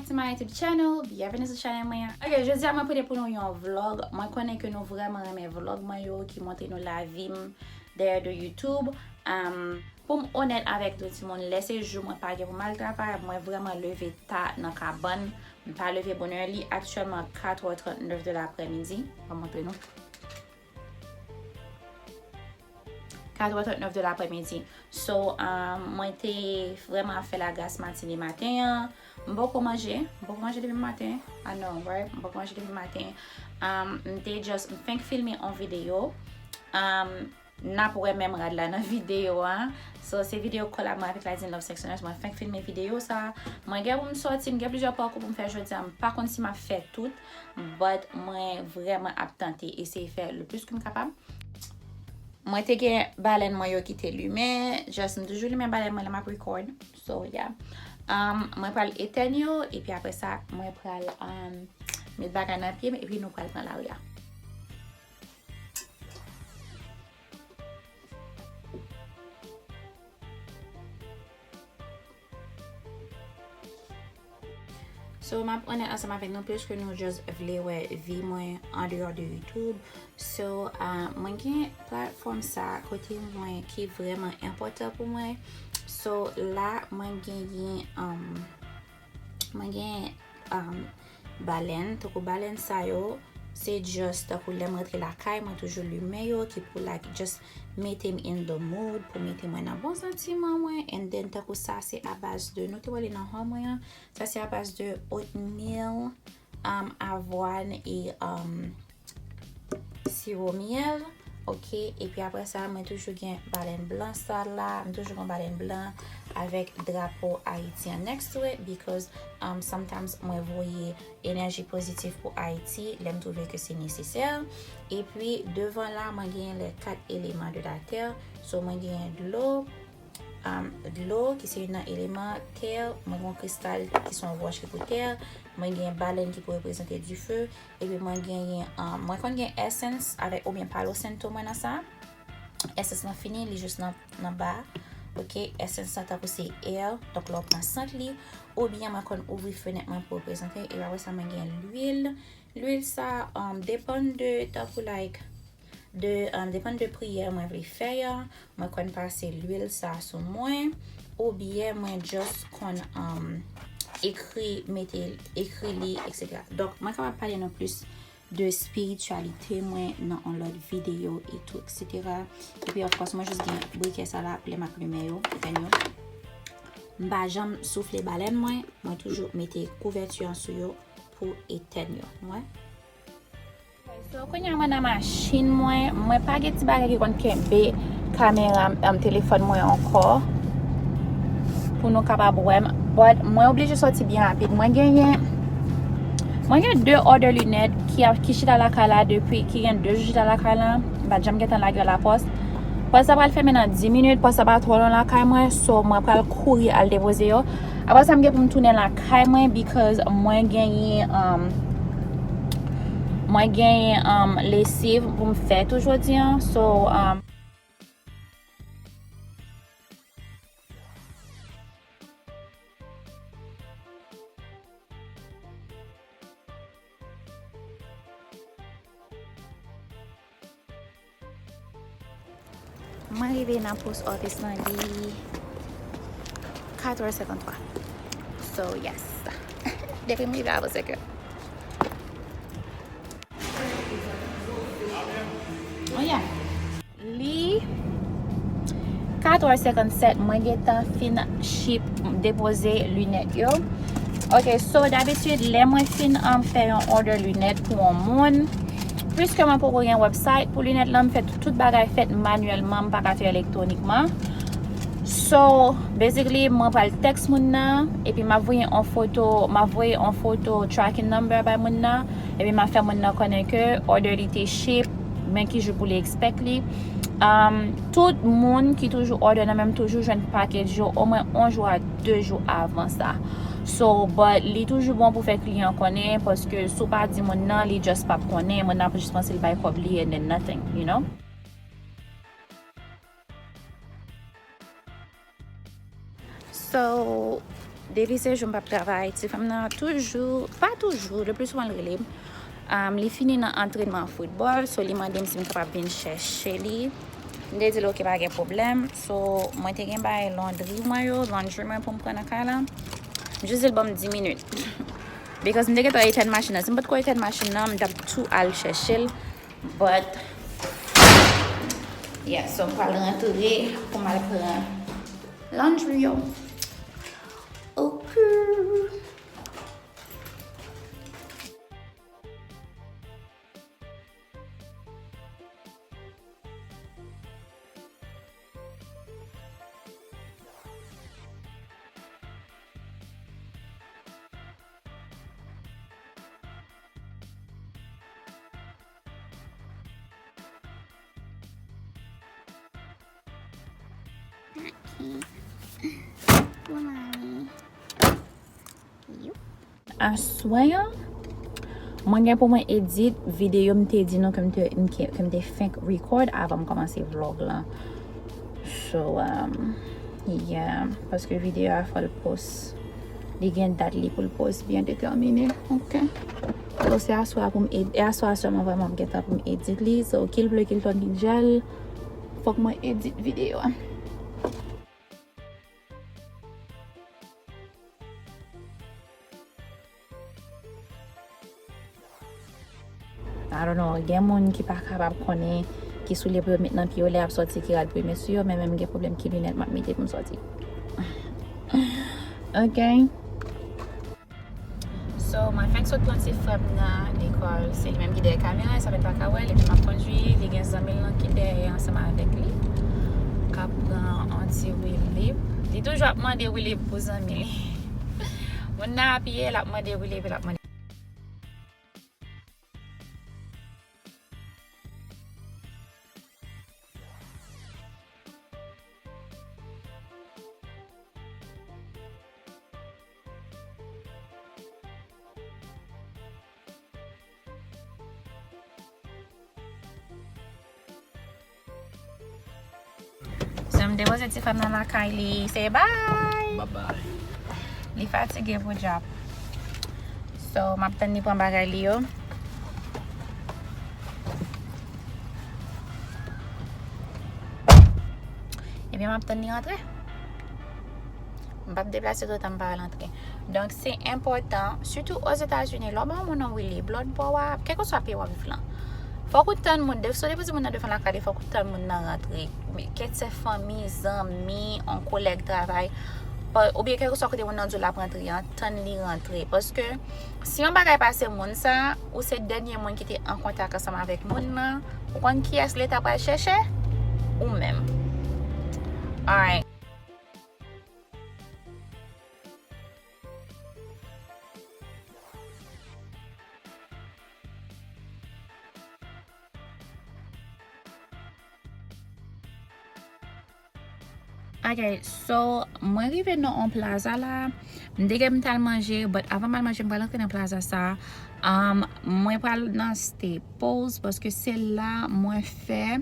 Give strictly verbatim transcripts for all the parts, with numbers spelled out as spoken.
To my YouTube channel, byenveni sou chanèl mwen an. Ok, jodi a mwen pote pou nou yon vlog. Mwen konnen ke nou vrèman renmen vlog mwen yo ki montre nou lavi m dèyè de YouTube. Um, pou m onèt avèk nou timoun, lè se jou mwen pa gen pou m al travay, mwen vrèman leve ta nan kabann. M pa leve bonè, li aktyèlman kat è trannèf de laprèmidi. Mwen montre nou. Kat è trannèf de laprèmidi. So, um, mwen te vrèman ap fè lagras matine maten an. M poko manje, m poko manje depi maten. I know, right? M poko manje depi maten. Um, m te just, m fenk filme yon videyo. Um, n ap wè menm rad la nan videyo a. So, se videyo kolab mwen avèk Ladine Love Sexy Nurse. Mwen fenk filme videyo sa. Mwen gen pou m sòti, m gen plizyè pakou pou m fè jodi a. M pa konn si m ap fè tout, but mwen vrèman ap tante eseye fè le plis ke m kapab. Mwen te gen balèn mwen yo ki te limen. Just, m toujou limen balèn mwen lè m ap record. So, yeah. Um, mwen pral etèn yo, epi apre sa, mwen pral, um, met bagay nan pye m, epi nou pral pran lari a. So, m ap onèt ansanm avèk nou, piske nou just vle wè vi mwen andeyò de YouTube. So, ah, mwen gen platfòm sa kote mwen ki vrèman enpòtan pou mwen. So, la, mwen genyen, um, mwen gen, um, balèn, tankou balèn sa yo, se just tankou lè m rantre lakay, mwen toujou limen yo, ki pou, like, just mete m in the mood, pou mete mwen nan bon santiman mwen, and then tankou sa, se abaz de, nou te wè li nan haul mwen an, sa se abaz de oatmeal, um, avwàn e, um, siwo myèl. Ok, epi apre sa, mwen toujou gen balèn blan sa la. M toujou gen balèn blan avèk drapo Ayiti an next to it because, um, sometimes mwen voye enèji pozitif pou Ayiti lè m twouve ke se nesesè. Epi devan la, mwen genyen les quatre éléments de la terre. So, mwen genyen dlo, um, dlo ki se youn nan eleman tè, mwen gen yon kristal ki se yon wòch ki pou tè, mwen gen balèn ki pou reprezante dife, epi mwen genyen, um, mwen konn gen essence avèk oubyen Palo Santo mwen nan sa. Essence lan fini, li jis nan, nan ba. Ok, essence lan tankou se air, donk lè w pran sant li, oubyen mwen konn ouvri fenèt mwen pou reprezante, epi apre sa mwen gen lwil. Lwil sa, um, depann de, tankou, like, de, um, depann de priyè mwen vle fè a, mwen konn pase lwil sa sou mwen, oubyen mwen just konn, um, ekri, mete, ekri li, et cetera. Donk, mwen kapab pale nou plis de espirityalite mwen nan yon lòt videyo e tou, et cetera. Epi, of course, mwen jis gen brikè sa la pou lè m ap limen yo, etèn yo. M pa janm soufle balèn mwen, mwen toujou mete kouvèti an sou yo pou etèn yo. Wè. So, kounye a mwen nan machin mwen, mwen pa gen ti bagay ki konn kenbe kamera, um, telefòn mwen ankò pou nou kapab wè m. But mwen oblije sòti byen rapid. Mwen genyen, mwen gen de òdè linèt ki ap, ki chita lakay la depi, ki gen de jou chita lakay la. M pa t janm gentan lage yo lapòs. Pòs la pral fèmen nan dis minit, pòs la pa twò lwen lakay mwen, so mwen pral kouri al depoze yo. Apre sa, m gen pou m tounen lakay mwen because mwen genyen, um, mwen genyen, um, lesiv pou m fè tou jodi an. So, um, Mwen rive nan post office lan, li kat è senkanntwa. So, yes. Depi m rive avan senk è. Oh, yeah. Li kat è senkannsèt, mwen gentan fin ship, depoze linèt yo. Ok, so, dabitid, lè mwen fin, um, fè yon order linèt pou yon moun, piske mwen poko gen website pou linèt lan, m fè tout, tout bagay fèt manyèlman, m pa ka fè elektwonikman. So, basically, mwen pral text moun nan, epi m ap voye yon foto, m ap voye yon foto tracking number bay moun nan, epi m ap fè moun nan konnen ke order li te ship, men ki jou pou li expect li. Um, tout moun ki toujou order nan men m toujou jwenn package yo omwen yon jou a de jou avan sa. So, but li toujou bon pou fè kliyan konnen, paske si w pa di moun nan, li just p ap konnen, moun nan ap jis panse l bay kòb li and then nothing, you know? So, Depi se jou m p ap travay, ti fanm nan toujou, pa toujou, le pli souvan l rele m. Um, li fini nan antrenman foutbòl, so li mande m si m kapab vin chèche li. M te di l, "Ok, pa gen pwoblèm." So, mwen te gen bagay londri mwen yo, laundry mwen pou m pran nan kay la. M jis di l, "Ban m dis minit." Because m te gentan etèn machin nan. Si m pa t ko etèn machin nan, m t ap tou al chèche l. But, yeah, so m pral rantre pou m al pran laundry yo. Ok. Aswè a, mwen gen pou mwen edit videyo m te di nou ke m te, m ke, ke m te fenk record avan m kòmanse vlog lan. So, um, yeah, paske videyo a fò l post. Li gen dat li pou l post byen detèmine. Ok. So, se aswè a pou m ed-, e aswè a sèlman vrèman m gentan pou m edit li. So, ki l ple, ki l tòt, ki l jèl, fòk mwen edit videyo a. I don't know, gen moun ki pa kapab konnen ki soulye pou yo met nan pye yo lè y ap sòti, ki rad pou yo met sou yo, men menm gen pwoblèm ki linèt m ap mete pou m sòti. Ok. So, mwen fenk sot pran ti frè m nan lekòl, se li menm ki dèyè kamera, sa fè n pa ka wè l, epi m ap kondui, li gen zanmi l lan ki dèyè ansanm avèk li, k ap pran yon ti Wilib. Li toujou ap mande Wilib pou zanmi li. Moun nan apiye, l ap mande Wilib, l ap mande. So, m depoze ti fanm nan lakay li. Say bye! Bye bye. Li fatige pou djab. So, m ap tann li pran bagay li yo. Ebyen, m ap tann li rantre. M p ap deplase toutan m pa al antre. Donk, se enpòtan, sitou Ozetazini, lè w ba yon moun yon Wilib, lòt bò a, kèlkeswa peyi w ap viv lan, fòk ou tann moun, de, so depi se moun nan devan lakay li, fòk ou tann moun nan rantre. Kèt se fanmi, zanmi, yon kolèg travay, pa, oubyen kèlkeswa kote moun nan di w l ap rantre an, tann li rantre. Paske, si yon bagay pase moun sa, ou se dènye moun ki te an kontak ansanm avèk moun nan, ou konn kiyès Leta pral chèche? Ou menm. Alright. Ok, so, mwen rive nan yon plaza la. M te gen m t al manje, but avan m al manje, m pral antre nan plaza sa. Um, mwen pral nan Staples, paske se la mwen fè,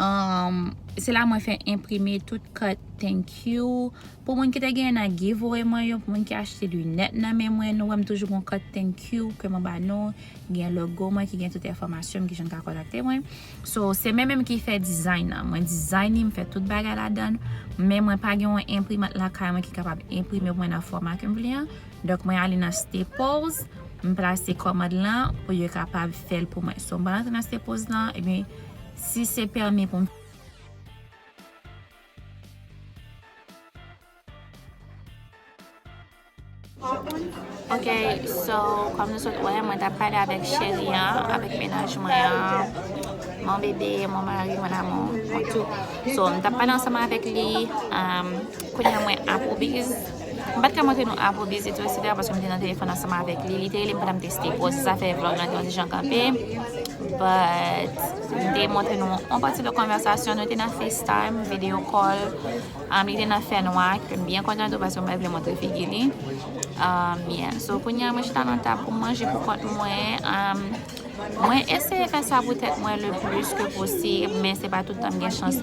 um, se la mwen fè enprime tout kat thank you. Pou moun ki te genyen nan giveaway mwen yo, pou moun ki achte linèt nan men mwen, nou wè m toujou gon kat thank you ke mwen ba nou, gen logo mwen ki gen tout enfòmasyon m, ki jan n ka kontakte mwen. So, se mwen menm ki fè design nan. Mwen design li, m fè tout bagay ladan l, men mwen pa gen yon enprimant lakay mwen ki kapab enprime pou mwen nan fòma ke m vle an. Donk, mwen ale nan Staples, m plase kòmand lan pou yo kapab fè l pou mwen. So, m pral antre nan Staples lan, ebyen, si se pèmi pou m Ok, so, kòm nou sot wè, mwen t ap pale avèk cheri an, avèk mennaj mwen an, mon bébé, mon mari, mon amour, mon tout. So, m t ap pale ansanm avèk li, um, kounye a mwen ap obiz. M pa t ka montre nou ap obiz, etsetera, paske m te nan telefòn ansanm avèk li. Li te rele m pandan m te Staples, se sa fè vlog lan te yon ti jan kanpe. But, m te montre nou yon pati de konvèsasyon, nou te nan FaceTime, video call. Um, li te nan fènwa, ke m byen kontan tou, paske m pa t vle montre figi li. Um, yeah. So, kounye a, mwen chita nan tab pou m manje pou kont mwen. Um, mwen eseye fè sa pou tèt mwen le plis ke posib, men se pa tout tan m gen chans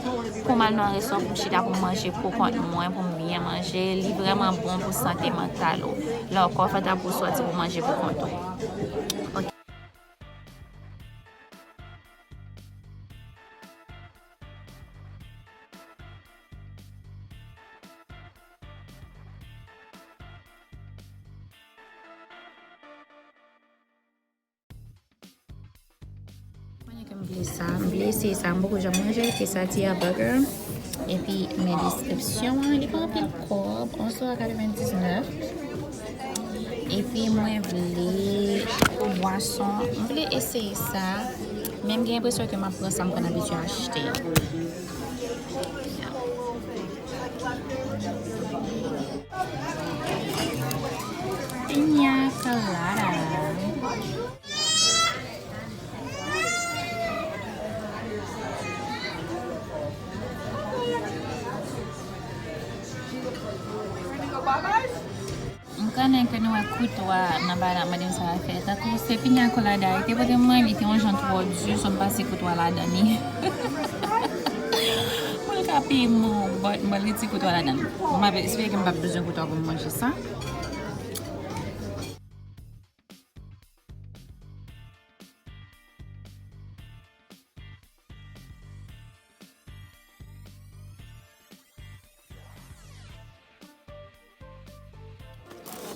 pou m al nan yon restòran pou m chita pou m manje pou kont mwen, pou m byen Manje, li vrèman bon pou sante mantal ou. Lè w konfòtab pou sòti pou manje pou kont ou. Ok. Konnen ke m vle sa, m vle eseye sa, m poko janm manje, se Sadia Burger. Epi, men deskripsyon an, li pa anpil kòb, onz dola katrevendiznèf. Epi, mwen vle bwason, m vle eseye sa, men m gen enpresyon ke m ap pran sa m konn abitye achte. Piña colada. M konnen ke nou wè koutwa nan bagay la, mande m sa va fè. Tankou se piña colada, li te pote mwen, li te yon jan twò di, so m pase koutwa ladan li. Mwen ka peye mwen, but mwen retire koutwa ladan li. M ap espere ke m p ap bezwen koutwa pou m manje sa.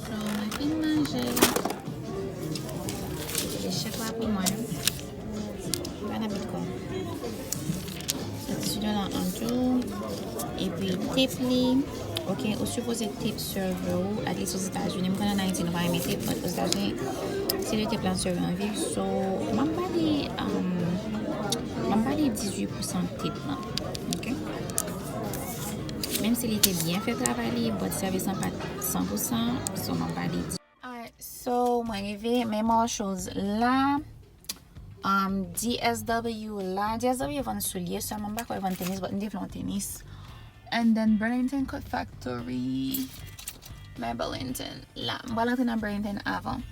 So, mwen fin manje. Echèk la pou mwen. Banana bitcoin. Soti sou dola an tou. Epi tip li. Ok, ou sipoze tip serve ou. At least Ozetazini. M konnen an Ayiti nou pa renmen tip, but Ozetazini, se de tip la serve an viv. So, m ap ba li, um, m ap ba li dizuit pousan tip lan. Ok? Menm si li te byen fè travay li, but sèvis lan pa t san pousan, so m ap ba li. Alright, so mwen rive, men Marshalls la, um, D S W la, D S W vann soulye sèlman, m pa kwè vann tenis, but m te vle yon tenis. And then Burlington Coat Factory, men Burlington la, m pral antre nan Burlington avan.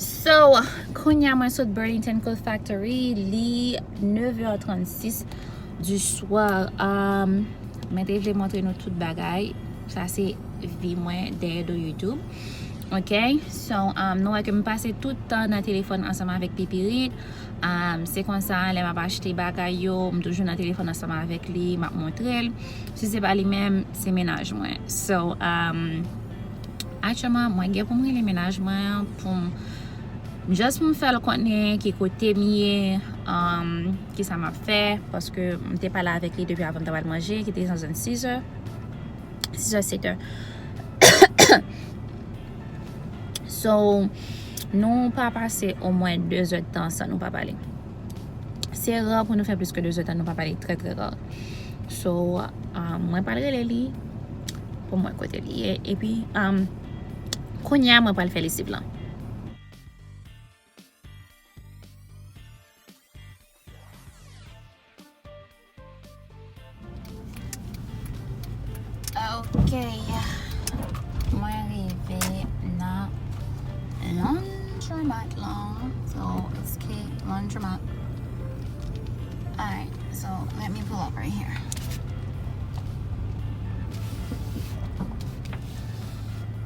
So, kounye a mwen sot Burlington Coat Factory, li nèf è trannsis di swa. Um, mwen te vle montre nou tout bagay. Sa se vi mwen dèyè do YouTube. Ok? So, um, nou wè ke m pase tout tan nan telefòn ansanm avèk pipirit. Um, se konsa, lè m ap achte bagay yo, m toujou nan telefòn ansanm avèk li, m ap montre l. Si se pa li menm, se mennaj mwen. So, um, aktyèlman, mwen gen pou m rele mennaj mwen pou m, just pou m fè l konnen ki kote m ye, um, ki sa m ap fè, paske m te pale avèk li depi avan m ta pral manje, ki te nan zòn sis è, sis è, sèt è. So, nou pa pase omwen de zè tan san nou pa pale. Se ra pou nou fè plis ke de zè tan nou pa pale, trè, trè ra. So, um, mwen pral rele li pou m wè kote li ye. Epi, um, kounye a, mwen pral fè lesiv lan. Ok. Mwen rive nan laundromat lan. So, it's key laundromat. Alright, so let me pull up right here.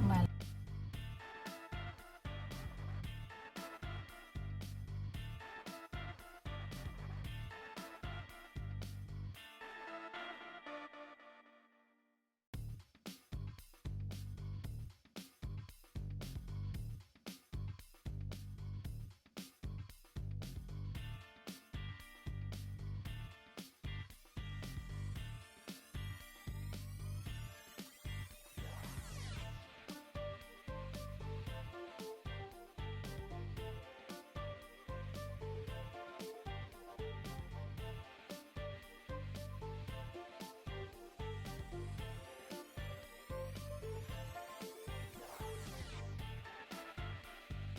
Voilà.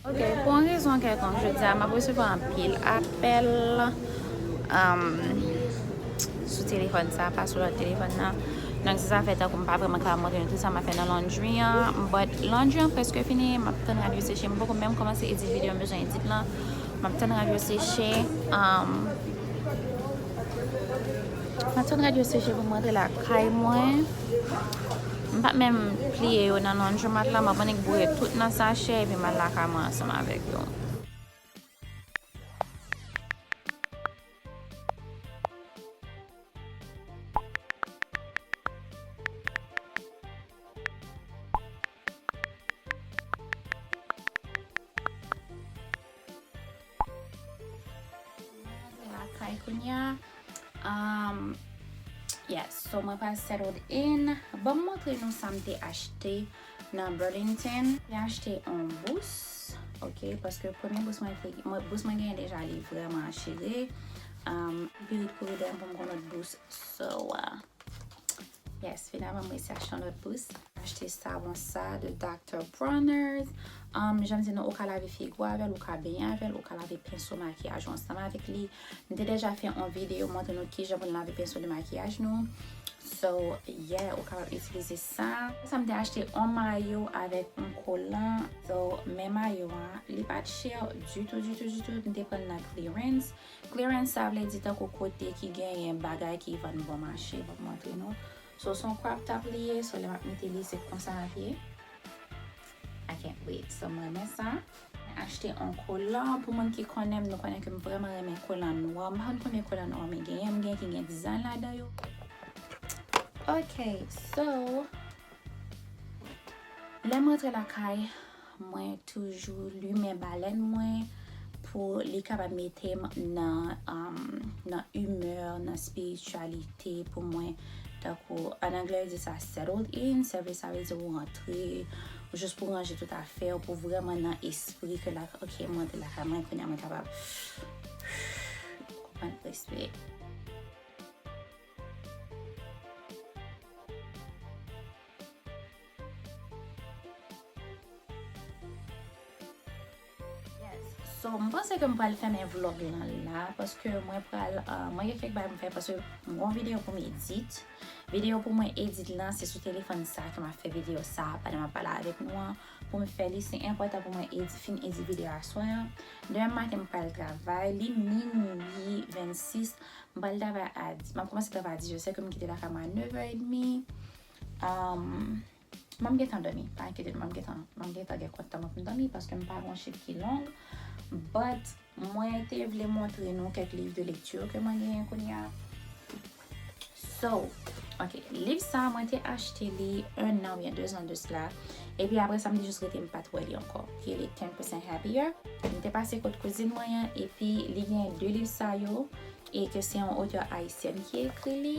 Ok, pou yon rezon kèlkonk, jodi a m ap resevwa anpil apèl, um, sou telefòn sa, pa sou lòt telefòn nan. Donk, se sa fè tankou m pa vrèman ka montre nou tout sa m ap fè nan laundry an. But laundry an prèske fini, m ap tann rad yo seche. M poko menm kòmanse edit videyo m bezwen edit lan. M ap tann rad yo seche. Um, m ap tann rad yo seche pou m rantre lakay mwen. M pa menm pliye yo nan laundromat la, m ap annik boure tout nan sachè epi m al lakay mwen ansanm avèk yo. Mwen rantre lakay kounye a. Um, yes, so mwen pral settled in. Ban m montre nou sa m te achte nan Burlington. Mwen achte yon bous, ok, paske premye bous mwen te, mwen, bous mwen genyen deja, li vrèman chire. Um, pirit kouri dèyè m pou m gon lòt bous. So, uh, yes, finalman, mwen resi achte yon lòt bous. Achte savon sa de Dr Bronner's. Um, jan m di nou, ou ka lave figo avè l, ou ka benyen avè l, ou ka lave penso makiyaj ou ansanm avèk li. M te deja fè yon videyo montre nou kijan pou n lave penso de makiyaj nou. So, yeah, ou kapab itilize sa. Sa m te achte yon mayo avèk yon kolan. So, men mayo a, li pa t chè ditou, ditou, ditou. M te pran l nan clearance. Clearance sa vle di tankou kote ki genyen bagay ki vann bon mache, m ap montre nou. So, se yon crop top li ye, so lè m ap mete li, se konsa l ap ye. I can't wait. So, mwen renmen sa. Mwen achte yon kolan pou moun ki konnen m, nou konnen ke m vrèman renmen kolan nwa. M pa konn konbyen kolan nwa mwen genyen, m gen ki gen dizayn ladan yo. Ok, so, lè m rantre lakay, mwen toujou limen balèn mwen pou li kapab mete m nan, um, nan imè, nan espirityalite pou mwen. Tankou, an anglè, yo di sa settled in, sa vle, sa vle di ou rantre, ou jis pou ranje tout afè w, pou vrèman nan espri ke la, ok, mwen rantre lakay mwen, kounye a mwen kapab konprann, respire. Yes. So, m panse ke m pral fèmen vlog lan la, paske mwen pral, uh, mwen gen kèk bagay pou m fè, paske m gon videyo pou m edit. Videyo pou mwen edit lan, se sou telefòn sa ke m ap fè videyo sa, pandan m ap pale avèk nou an. Pou m fè li, se enpòtan pou mwen edi-, fin edit videyo aswè an. Demen maten, m pral travay, li minui vennsis, m pral travay a, m ap kòmanse travay a dis zè, sèke m kite lakay mwen a nèv è edmi. Um, M ap gentan dòmi, pa enkyete nou, m ap gentan, m ap gentan gen kòd tan mwen pou m dòmi, paske m pa gon chif ki long. But, mwen te vle montre nou kèk liv de lekti ke mwen genyen kounye a. So, ok, liv sa, mwen te achte li un an oubyen de zan de sila. Epi apre sa, m te jis rete, m pa t wè li ankò. Ki rele Ten percent Happier. M te pase kot kouzin mwen an, epi li gen de liv sa yo. E ke se yon otè ayisyèn ki ekri li.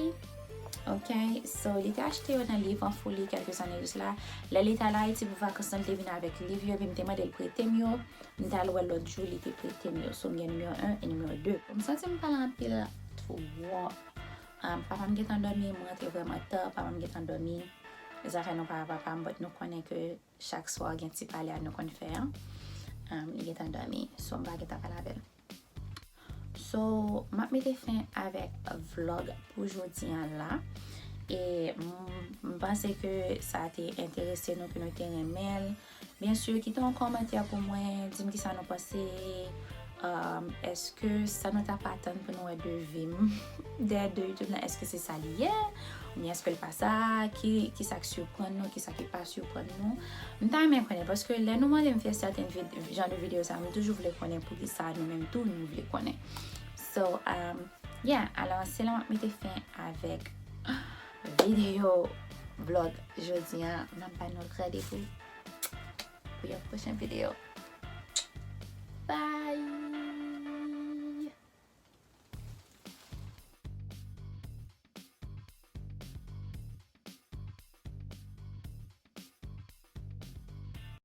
Ok, so li te achte yo nan Livre en Folie kèlke zane de sila. Lè li t al Ayiti pou vakans lan, li te vin avèk liv yo, epi m te mande l prete m yo. M t al wè l lòt jou, li te prete m yo. So, m gen nimewo en e nimewo de. M santi m pale anpil twòp. Um, papa m gentan dòmi, mwen rantre vrèman ta, papa m gentan dòmi. Zafè nou pa papa m, but nou konnen ke chak swa gen ti pale a nou konn fè an. Um, li gentan dòmi, so m pa gentan pale avè l. So, m ap mete fen avèk vlog pou jodi a la. E m, m panse ke sa te enterese nou, ke nou te renmen l. Byen si, kite yon kòmantè pou mwen, di m kisa nou panse. Um, èske sa nou t ap atann pou nou wè de vi m dèyè de YouTube lan, èske se sa li ye? Oubyen èske l pa sa? Ki, kisa k siprann nou, kisa ki pa siprann nou? M ta renmen konnen, paske lè nou mande m fè sèten vid-, jan de videyo sa, m toujou vle konnen poukisa nou menm tou nou vle konnen. So, um, yeah, alò, se la m ap mete fen avèk videyo vlog jodi a. M ap ba nou randevou pou yon pwochen videyo. Bye!